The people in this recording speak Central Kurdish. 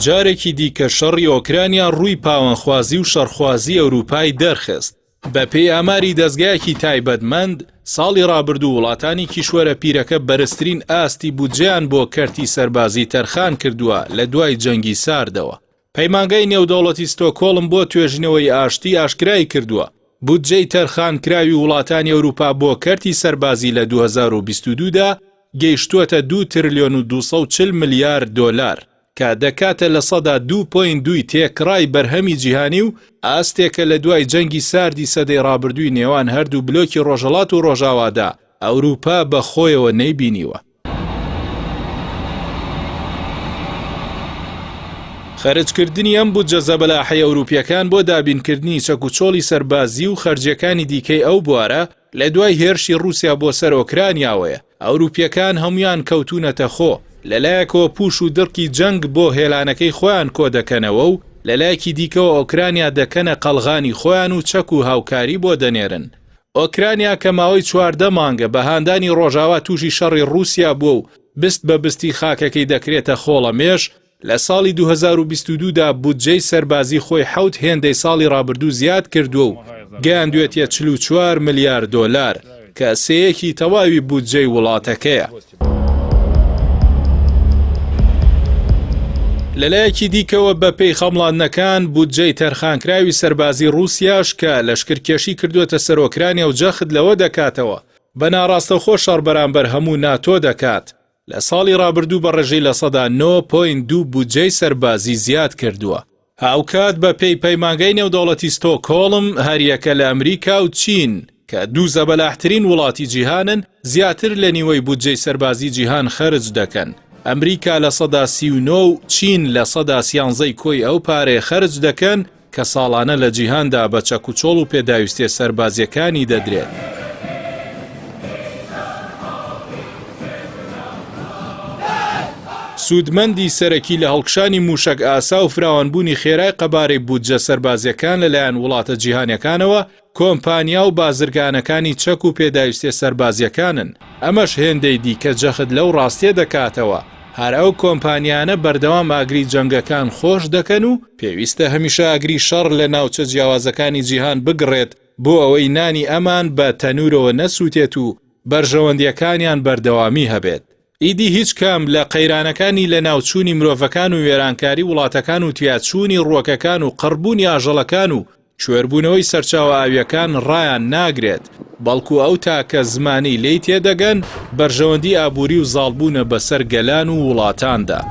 جارێکی دیکە شەڕی ئۆکرانیا ڕووی پاوانخوازی و شەڕخوازی ئەوروپای دەرخست. بەپێی ئاماری دەزگایەکی تایبەتمەند، ساڵی ڕابردوو وڵاتانی کیشوەرە پیرەکە بەرزترین ئاستی بودجەیان بۆ کەرتی سەربازی تەرخان کردووە لە دوای جەنگی ساردەوە. پەیمانگای نێودەوڵەتی ستۆکهۆڵم بۆ توێژینەوەی ئاشتی ئاشکرای کردووە، بودجەی تەرخانکراوی وڵاتانی ئەوروپا بۆ کەرتی سەربازی لە 2022 دا گەیشتووەتە دوو ترلیۆن و 240 ملیار دۆلار، کە دەکاتە 2.2% ی تێکڕای بەرهەمی جیهانی و ئاستێکە لە دوای جەنگی ساردی سەدەی ڕابردووی نێوان هەردوو بلۆکی ڕۆژهەڵات و ڕۆژاوادا ئەوروپا بە خۆیەوە نەیبینیوە. خەرجکردنی ئەم بودجە زەبەلاحەی ئەوروپییەکان بۆ دابینکردنی چەکوچۆڵی سەربازی و خەرجییەکانی دیکەی ئەو بوارە لە دوای هێرشی ڕووسیا بۆ سەر ئۆکرانیاوەیە، ئەوروپییەکان هەموویان کەوتوونەتە خۆ، لە لایەکەوە پووش و دڕکی جەنگ بۆ هێلانەکەی خۆیان کۆدەکەنەوە و لە لایەکی دیکەوە ئۆکرانیا دەکەنە قەڵغانی خۆیان و چەک و هاوکاری بۆ دەنێرن. ئۆکرانیا کە ماوەی 14 مانگە بە هاندانی ڕۆژاوا تووشی شەڕی ڕووسیا بووە و بست بە بستی خاکەکەی دەکرێتە خۆڵەمێش، لە ساڵی 2022 دا بودجەی سەربازی خۆی حەوت هێندەی ساڵی ڕابردوو زیاد کردووە و گەیاندوێتیە 44 ملیار دۆلار کە سێیەکی تەواوی بودجەی وڵاتەکەیە. لەلایەکی دیکەوە بەپێی خەمڵاندنەکان بودجەی تەرخانکراوی سەربازی ڕووسیاش کە لەشکرکێشی کردووەتە سەر ئۆکرانیا و جەخت لەوە دەکاتەوە بە ناڕاستەوخۆ شەڕ بەرامبەر هەموو ناتۆ دەکات لە ساڵی ڕابردوو بە ڕێژەی 9.2% بودجەی سەربازی زیاد کردووە. هاوکات بە پێی پەیمانگای نێودەوڵەتی ستۆکهۆڵم، هەریەکە لە ئەمریکا و چین کە دوو زەبەلاحترین وڵاتی جیهانن، زیاتر لە نیوەی بودجەی سەربازی جیهان خەرج دەکەن. ئەمریکا 39% و چین 13% ی کۆی ئەو پارەیە خەرج دەکەن کە ساڵانە لە جیهاندا بە چەکوچۆڵ و پێداویستیە سەربازیەکانی دەدرێت. سوودمەندی سەرەکی لە هەڵکشانی مووشەک ئاسا و فراوانبوونی خێرای قەبارەی بودجە سەربازیەکان لەلایەن وڵاتە جیهانیەکانەوە کۆمپانیا و بازرگانەکانی چەک و پێداویستیە سەربازیەکانن، ئەمەش هێندەی دیکە جەخت لەو ڕاستیە دەکاتەوە هەر ئەو کۆمپانیانە بەردەوام ئاگری جەنگەکان خۆش دەکەن و پێویستە هەمیشە ئاگری شەڕ لە ناوچە جیاوازەکانی جیهان بگڕێت بۆ ئەوەی نانی ئەمان بە تەنورەوە نەسوتێت و بەرژەوەندیەکانیان بەردەوامی هەبێت. ئیدی هیچ کام لە قەیرانەکانی لەناوچوونی مرۆڤەکان و وێرانکاری وڵاتەکان و تیاچوونی ڕووەکەکان و قڕبوونی ئاژەڵەکان و کوێربوونەوەی سەرچاوە ئاوییەکان ڕایان ناگرێت، بەڵکو ئەو تاکە زمانەی لێی تێدەگەن بەرژەوەندی ئابووری و زاڵبوونە بەسەر گەلان و وڵاتاندا.